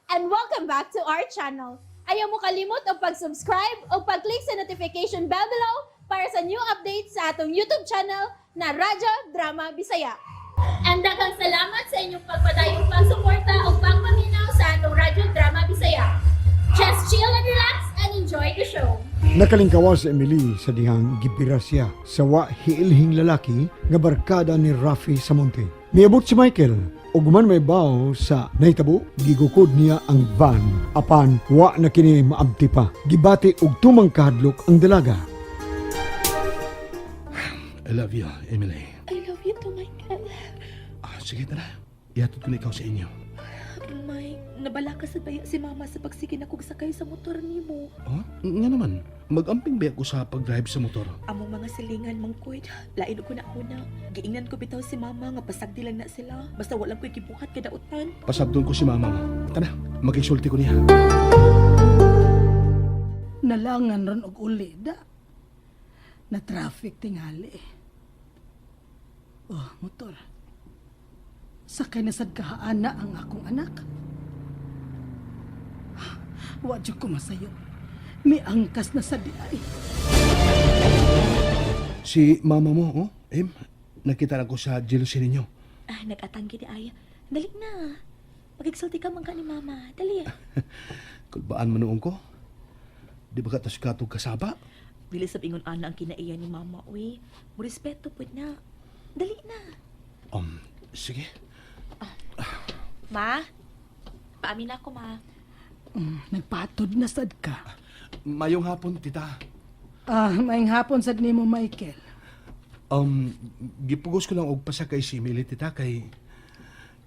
And welcome back to our channel. Ayaw mo kalimot og pag-subscribe o pag-click sa notification bell below para sa new updates sa atong YouTube channel na Radyo Drama Bisaya. And daghang salamat sa inyong pagpadayong pagsuporta o pagpaminaw sa atong Radyo Drama Bisaya. Just chill and relax and enjoy the show. Nakalingkawa si Emily sa dihang gibira siya sa wa hiilhing lalaki nga barkada ni Rafi sa monte. Miabot si Michael ug man may baw sa nahitabo, gigukod niya ang van apan wa na kini maabti pa. Gibati og tumang kahadlok ang dalaga. I love you, Emily. I love you too, Michael. Ah, sige, tara. Ihatod ko na ikaw sa inyo. Mike, nabalaka sa baya si Mama sa pagsige na kog sakay sa motor nimo. Oh? Nga naman, mag-amping ba ako sa pag-drive sa motor? Among mga silingan, mangkoy. Lain ko na una. Giingnan ko bitaw si Mama nga pasagdi lang na sila. Basta walang ko'y gibuhat kadautan. Pasabdon ko si mama mo. Tara, mag-isulti ko niya. Nalangan ron og uli da. Na traffic tingali. Oh, motor. Sakay na sad kahaana ang akong anak. Wa jud ko masayo. Miangkas na sad diay. Si mama mo, oh, Em, nakita lang ko sa jealousy ninyo. Ah, nag-atanggi di ay. Dali na. Pagigsulti ka man ka ni Mama. Dali. Kulbaan man noon ko. Di ba ka tas katog kasaba? Dili sab ingon ana ang kinaiya ni Mama, uy. Murespeto pud na. Dali na. Sige. Ma? Paamin ako, Ma. Nagpatod na sad ka. Mayong hapon, tita. Ah, maayong hapon sad nimo, Michael. Gipugos ko lang og pasakay si Emily, tita, kay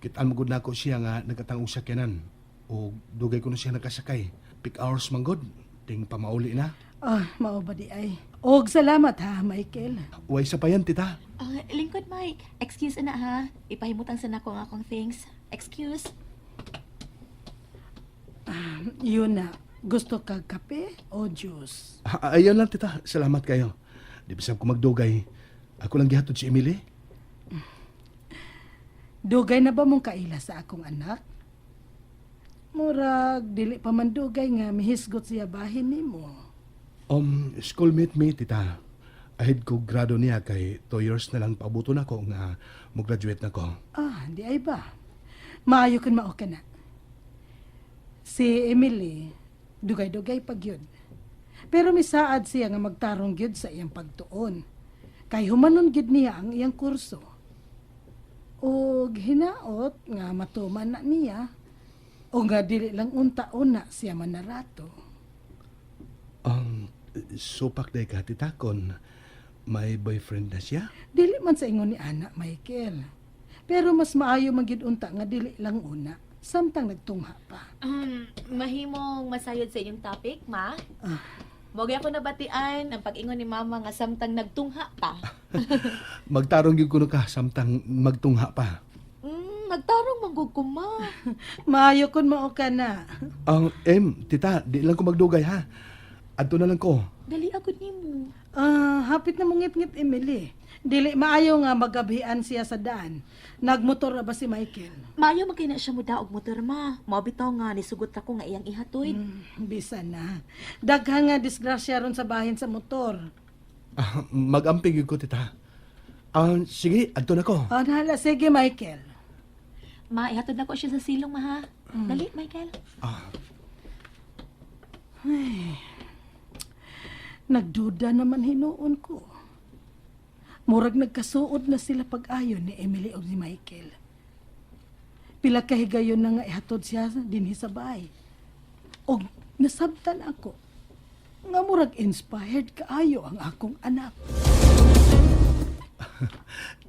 kitaan mo gud nako siya nga nagatang og sakyanan. O dugay ko na siya nakasakay. Peak hours man gud, ting pamauli na. Ah, mao ba diay? Og salamat ha, Michael. Way sa pa yan, tita. Ah, lingkod, Mike. Excuse na ha. Ipahimutan sa nako ang akong things. Excuse. Yun na. Gusto ka kape o juice? Ah, Ayun lang, tita. Salamat kayo. Di bisag ko magdugay. Ako lang gihatod si Emily. Dugay na ba mong kaila sa akong anak? Murag, dili pa man dugay nga mihisgot siya bahin nimo. Schoolmate me, tita. Ahead ko grado niya kay 2 years na lang pabuto na ko nga mo-graduate na ko. Ah, di ay ba? Maayo kun mao ka na. Si Emily, dugay-dugay pag yun. Pero misaad siya nga magtarong gyud sa iyang pagtuon. Kay humanon gyud niya ang iyang kurso. Og hinaot nga matuman na niya o nga dili lang unta-una siya manarato. Supak day ka, tita, kon may boyfriend na siya. Dili man sa ingon ni ana, Michael. Pero mas maayo man gyud unta nga dili lang una samtang nagtungha pa. Mahimong masayod sa inyong topic, Ma. Ah. Mao ako nabatian ang pag-ingon ni Mama nga samtang nagtungha pa. Magtarong gyud kuno ka samtang magtungha pa. Magtarong manggug ko, Ma. Maayo kun mao ka na. Ang em, tita, di lang ko magdugay ha. Adto na lang ko. Dali agad nimo. Ah, hapit na mongit-ngit, Emily. Dili maayo nga magabhian siya sa daan. Nagmotor na ba si Michael? Maayo man kay na siya mudaog motor, Ma. Mao bitaw nga nisugot ako nga iyang ihatod. Bisa na. Daghan nga disgrasya ron sa bahin sa motor. Ah, magamping gyud ko, tita. Ah, sige, adto na ko. Ah, nahala. Sige, Michael. Ma, ihatod na ko siya sa silong, ma ha. Dali, Michael. Ah, Nagduda naman hinuon ko. Murag nagkasuod na sila pag-ayon ni Emily o ni Michael. Pila ka higayon na nga ihatod siya dinhi sa bahay. Og nasabtan ako nga murag inspired kaayo ang akong anak.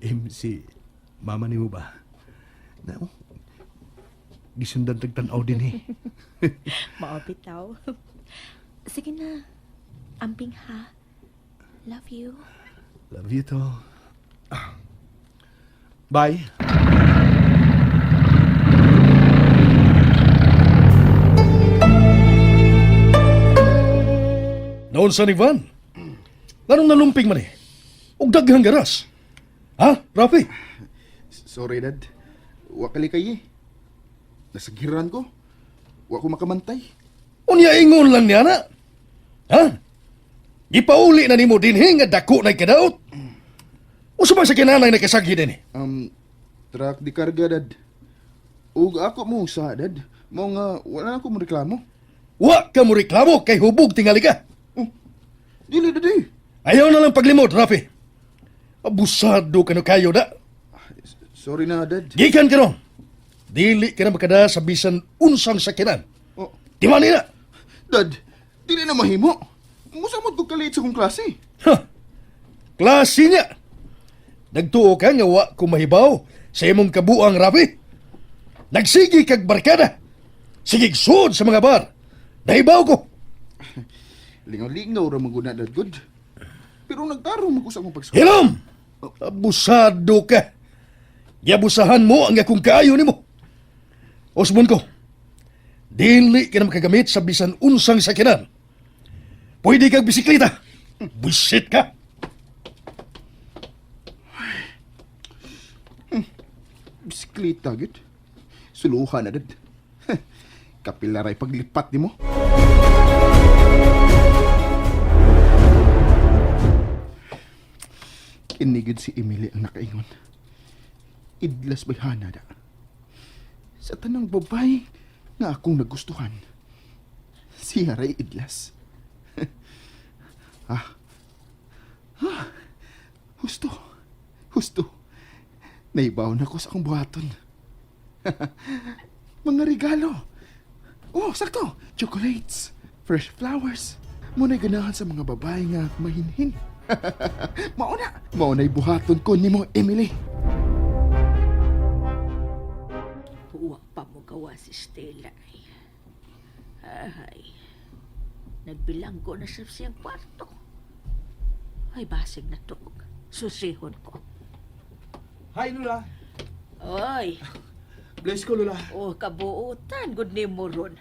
Em, si mama nimo ba? Na, oh, gisundan tagtan-aw din eh. Mao bitaw. Sige na. Amping ha. Love you. Love you too. Ah. Bye. Naon sa ni Van? Nganong nalumping man eh? Og daghang garas. Ha, Rafi? Sorry, Dad. Wakali kay eh. Nasagiran ko. Wa ko makamantay. Unya ingon lang niya na. Ha? Gipauli na nimo dinhi nga dako na kadaot. Usa ba sa kinanay nakasaghi dinhi? Truck di karga, dad. Ug ako mo sa, dad. Mao nga, wala na ko mo reklamo. Wa ka mo reklamo kay hubog tingali ka. Oh, dili, dad eh. Ayaw na lang paglimod, Rafi. Abusado ka no kayo da. Sorry na, dad. Gikan ka ron. Dili ka na makada sa bisan unsang sakinan. Oh, Di man nila. dad, dili na mahimo. Musamot ko kalit sa kong klase. Ha! Klase niya. Nagtuo ka nga wa ko mahibaw sa imong kabuang, Rafi. Nagsigi kag barkada. Sigig suod sa mga bar. Nahibaw ko. Lingaw-lingaw ra man gud na, dad, good. Pero nagtarong man ko sa akong pagsuot. Hilom! Abusado ka. Giabusahan mo ang akong kaayo nimo. Osmond ko, dili ka na makagamit sa bisan unsang sakinan. Pwede kag bisikleta. Buisit ka. Bisikleta, gud. Suluhan na, dad. Kapilaray paglipat nimo. Kinigid si Emily ang nakaingon. Idlas bayhana da. Sa tanang babay nga akong nagustuhan. Siya ray idlas. Ah. Ah. Husto. Husto. Naibaw na ko sa akong buhaton. Mga regalo. Oh, sakto. Chocolates, fresh flowers. Muna'y ganahan sa mga babae nga mahinhin. Mauna. Mauna'y buhaton ko nimo, Emily. Wa pa mo gawa si Stella. Ay. Ay. Nagbilanggo na sa siyang kwarto. Ay, basig na tuog. Susihon ko. Hi, Lula. Oy, Bless ko, Lula. oh, kabuutan. Good ni mo ron.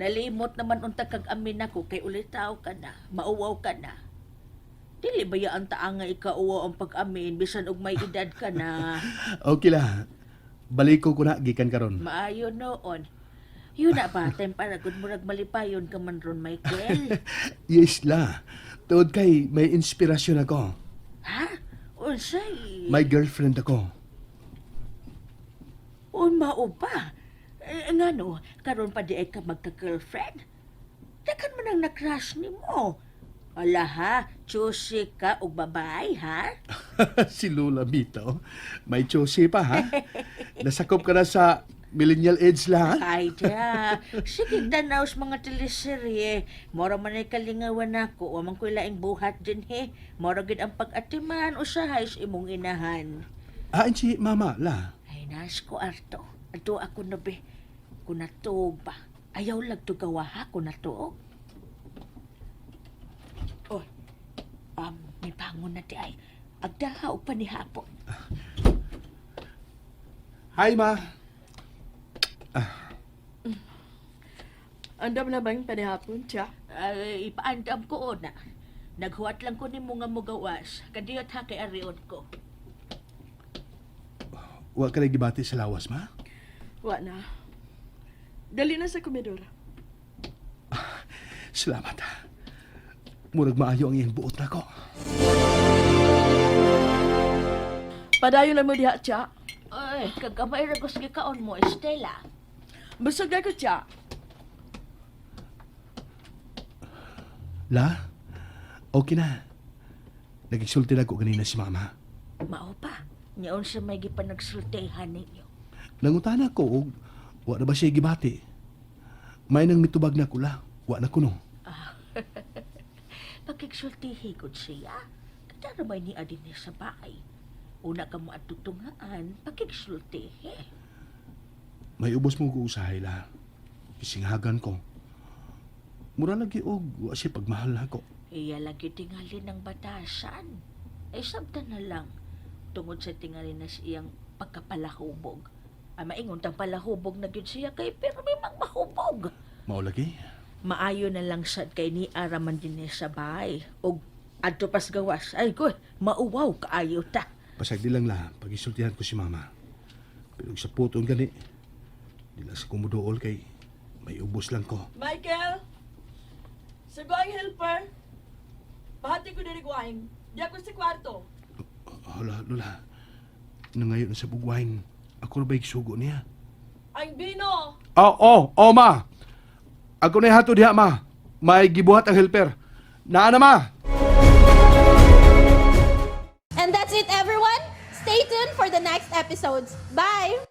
Nalimot naman unta kag amin ako kay ulitaw ka na, mauwaw ka na. Dili ba ang taa nga ikauwaw ang pag-amin bisan og may edad ka na. Okay la. Balik ko na gikan karon. Maayo noon. Yun na ba, time para gud murag malipayon ka man ron, Michael. Yes la. Tuod kay may inspirasyon ako. Ha? Unsay? May girlfriend ako. Un mao ba? Eh, ngano, karon pa di ay ka magka-girlfriend? Takan mo nang na-crush nimo. Ala ha, choosy ka og babae ha? Si Lula Mito. May chosi pa ha. Nasakop ka na sa millennial age la ha. Ay da, sige tanaw sa mga teleserye. Mora man ay kalingawan nako, wa man ko'y laing buhat din he. Mora gid ang pag-atiman usahay sa imong inahan. Ah, si mama la. Ay, nas ko, Arto. Ato ako na be. Kunatuog ba? Ayaw lag to gawa ha, kunatuog. Oh, may bangon na di ay. Agdahaw pa ni hapon. Hi ma. Andam na bang panihapon, Cha? Ay, ipaandam ko na. Naghuwat lang ko ni mga mugawas. Kadiyot ha kay arion ko. Wa ka na gibati sa lawas ma. Wa na. Dali na sa komedor. Salamat ha. Murag maayo ang iyang buot nako. Padayon na mo diha, Cha. Ay, kagamay ra gusto kaon mo, Estela. Busog na ko, Cha. La, okay na. Nagigsulti na ko ganina si mama. Mao pa. Nyaon sa may gipanagsultihan ninyo. Nangutana ko og wa na ba siya gibati. May nang mitubag na kula, wa na kuno. Pakigsultihi gud siya. Kada may ni adin niya sa bahay. Una ka mo atutungaan, pakigsultihi. May ubos mo ko usahay la. Kisinghagan ko. Mura lagi og wa siya pagmahal nako. Iya lagi tingali ng batasan. Ay sabta na lang. Tungod sa tingali na sa iyang pagkapalahubog. Ay maingon tang palahubog na gyud siya kay pero may mang mahubog. Mao lagi. Maayo na lang sad kay ni araman din niya sa bahay. Og adto pas gawas. Ay ko, mauwaw kaayo ta. Pasag di lang la, pagisultihan ko si mama. Pero sa puton gani, di lang sa kumudool kay May ubos lang ko. Michael! Sago ang helper. Bahati ko diri wine. Di ako sa kwarto. Hala, Lola. Nangayon na sa bugwine. Ako na ba'y sugo niya? Ang bino! Oh, oh, oh, ma. Ako na hato diha, ma. May gibuhat ang helper. Naa na, ma. And that's it, everyone. Stay tuned for the next episodes. Bye!